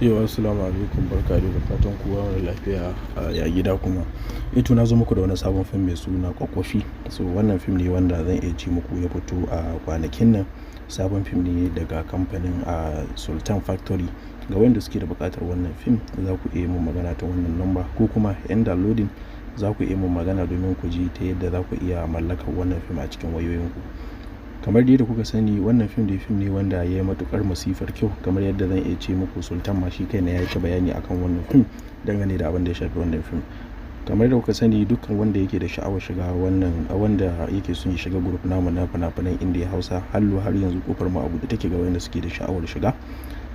Yau, assalamu alaikum, barka da fatan kowa wani lafiya ya gida kuma. Eh to, na zo muku da wani sabon fim mai suna Kwakwafi. So wannan fim ne wanda zan iya ce muku ya fito a kwanakin nan. Sabon fim ne daga kamfanin a Sultan Factory. Ga wanda suke da buƙatar wannan fim, za ku iya mun magana ta wannan number, ko kuma 'yan downloading za ku iya mun magana domin ku ji ta yadda za ku iya mallakar wannan fim a cikin wayoyinku. Kamar dai da kuka sani, wannan fim dai fim ne wanda ya yi matuƙar masifar kyau. Kamar yadda zan iya ce muku, Sultan ma shi kai na ya yi bayani akan wannan fim dangane da abin da ya shafi wannan fim. Kamar yadda kuka sani, dukkan wanda yake da sha'awar shiga wannan, wanda yake son ya shiga group namu na fina-finan Indiya Hausa, hallo, har yanzu kofar mu a buɗe take ga wanda suke da sha'awar shiga.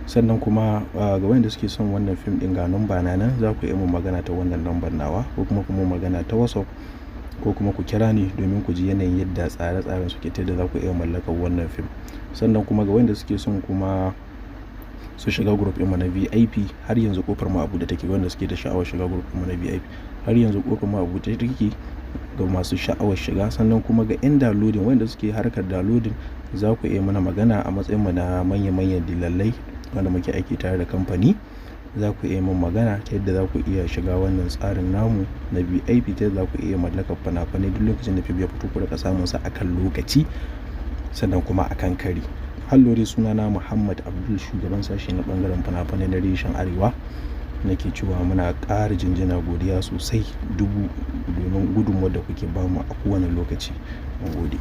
Sannan kuma ga wanda suke son wannan fim ɗin, ga number na nan, za ku iya mun magana ta wannan number nawa, ko kuma ku mun magana ta WhatsApp, ko kuma ku kira ni domin ku ji yanayin yadda tsare-tsaren suke ta yadda za ku iya mallakar wannan fim. Sannan kuma ga wanda suke son kuma su shiga group ɗinmu na VIP, har yanzu kofar mu a buɗe take. Wanda suke da sha'awar shiga group ɗinmu na VIP, har yanzu kofar mu a buɗe take ga masu sha'awar shiga. Sannan kuma ga 'yan downloading, wanda suke harkar downloading, za ku iya mana magana a matsayin mu na manya-manyan dillalai wanda muke aiki tare da kamfani. Za ku iya mun magana ta yadda za ku iya shiga wannan tsarin namu na VIP, ta yadda za ku iya mallakar fina-finai duk lokacin da fim ya fito, ku riƙa samun sa akan lokaci, sannan kuma akan kari. Hallo dai, sunana Muhammad Abdul, shugaban sashe na ɓangaren fina-finai na reshen Arewa. Nake cewa muna ƙara jinjina, godiya sosai dubu domin gudunmuwar da kuke bamu a kowane lokaci. Mun gode.